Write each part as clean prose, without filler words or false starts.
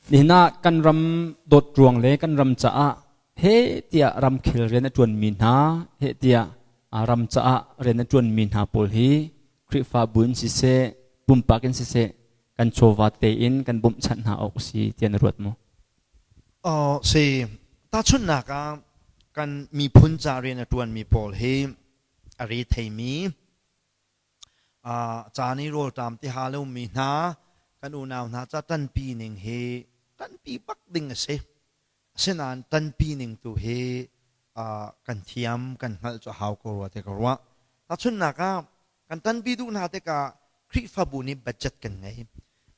Nihin ah kan ram dawt ruang le kan ram caah he tiah ramkhel rian a ṭuanmi hna he tiah ram caah rian a ṭuanmi hna pawl hi Khrihfabu in siseh, pumpak in siseh kan chawva tein kan bawmhchanh hna awk a si tiah na ruat maw? Si. Tahchunhnak ah kan miphun ca rian a ṭuanmi pawl hi a re theimi Caan i rawlṭam ti ha lomi hna kan unau hna ca ṭanpi ning hi ṭanpi bak ding a si. Asinain ṭanpi ning tu hi kan thiam, kan hngalh cu a hau ko rua ti ka ruah. Tahchunhnak ah, kan ṭanpi duh hna tikah Khrihfabu nih budget kan ngei.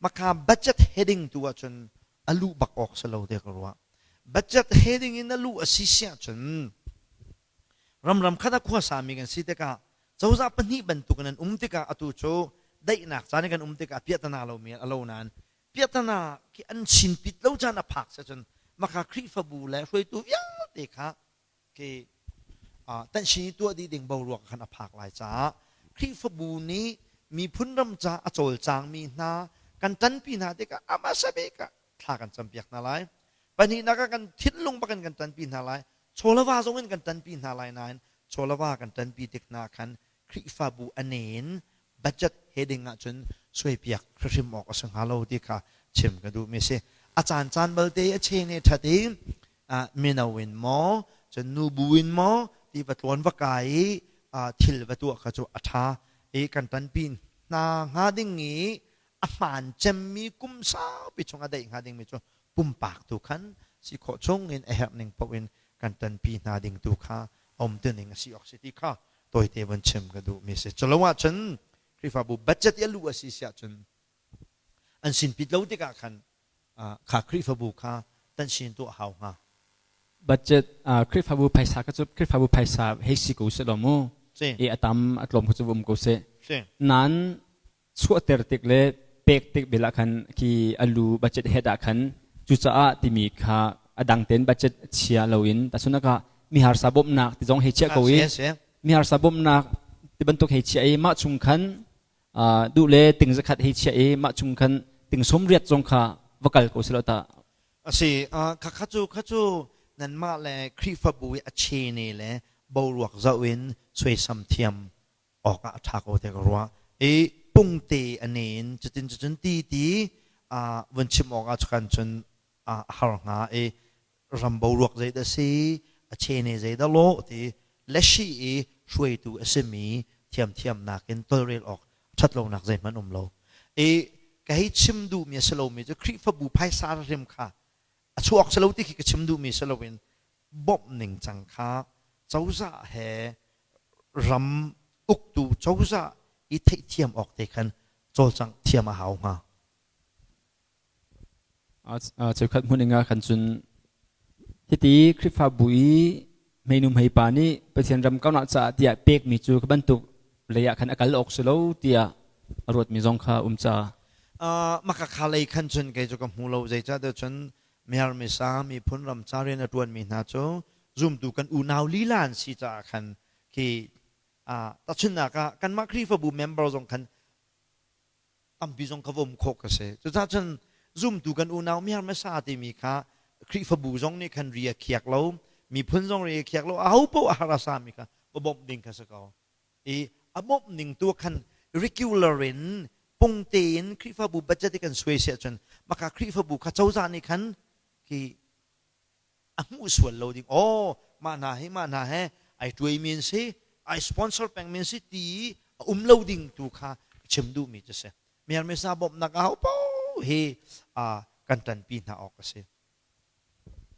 Maka budget heading tu ahcun a luh bak awk si lo ti ka ruah. Budget heading in a luh a si si ahcun ramram khat ah khuasami kan si tikah cozah pahnih bantuk in an um tikah atu cu daihnak caan in kan um tikah piahtana lomi a lo nain piahtana khi an chinpit lo caan a phak si cun maka Khrihfabu le hruaitu vialte kha khi tanhsin tuah dih ding boruak khan a phak lai caah Khrihfabu nih miphun ram ca a cawlcangmi hna kan ṭanpi hna tikah amah sabek ah thla kan campiak hna lai. Pahnihnak ah kan thinlung bak in kan ṭanpi hna lai. Chawlava zong in kan ṭanpi hna lai nain chawlava kan ṭanpi tik hna khan Khrihfabu a ne in budget heading ahcun suaipiak hrimhrim awk a si hnga lo ti kha chim ka duhmi a si. A caancaan balte a chene ṭhat i mino in maw cun nubu in maw ti va tlawn va kai i thil va tuah kha cu a ṭha i kan ṭanpi hna hnga ding i a hmaan cemmi kum saupi chung a daih hnga dingmi cu pumpak tu khan si khawh chung in a herh ning paoh in kan ṭanpi hna ding tu kha a um ning a si awk si ti kha tawite vun chim ka duhmi si. Culo ahcun Khrihfabu budget i a luh a si si ahcun an sin pit lo tikah khan kha Khrihfabu kha tan sin tuah hau hnga. Budget Khrihfabu phaisa ka cu Khrihfabu phaisa hei si ko seh law mu. I a tam a tlawm kha cu um ko seh. Nan chuahter tik le pek tik bel ah khan khi a lu budget head ah khan cucaah timi kha a dang tein budget chia loin tahchunhnak ah mi harsa bawmhnak ti zong hei chiah ko i mi harsa bawmhnak ti bantuk hei chiah i mah chung khan duh le ting zakhat hei chiah i mah chung khan ting 80 zong kha va kal ko silo ta. Asi kha kha cu kha cu nanmah le Khrihfabu i a chene le boruak zoh in suaisam thiam awk ah a ṭha ko tiah ka ruah. I pungte a ne in cutin cucun ti ti vun chim awk ah cun cun a har hnga i ram boruak zeidah si, a chene zeidah lawh ti leshi i hruaitu a simi thiamthiamnak in tolrel awk ṭhat lonak zeihmanh um lo. I ka hei chim duhmi a si lomi cu Khrihfabu phaisa hrim kha a chuak si lo ti khi ka chim duhmi si loin bawmh ningcang kha cozah he ram uktu cozah i theihthiam awk te khan cawlcangh thiam a hau hnga. Cheukhat hmun inga khan cun hiti Khrihfabu i hmeinu hmeipa nih Pathian ram kaunak caah tiah pekmi cu ka bantuk lei ah khan a kal awk si lo tiah a ruatmi zong kha um ca. Maka kha lei khan cun kei cu ka hmu lo zeicahtiah cun Mer Misa miphun ram ca rian a ṭuanmi hna cu zumtu kan unau lila an si caah khan khi tahchunhnak ah kanmah Khrihfabu member zong khan tampi zong kha va um khawh ka si. Cucaah cun zumtu kan unau Mer Misa timi kha Khrihfabu zong nih khan ri a khiak lo, miphun zong ri a khiak lo, aho paoh a har a sami kha va bawmh ding kha si ko. I a bawmh ning tu khan regular in pungte in Khrihfabu budget i kan suai si ahcun maka Khrihfabu kha cozah nih khan khi a hmuh sual lo ding oh mah hna hi mah hna he ai tuai mi an si ai sponsor peng mi an si ti a um lo ding tu kha chim duhmi cu si. Myanmar bawmhnak a ho paoh hi kan ṭanpi hna awk a si.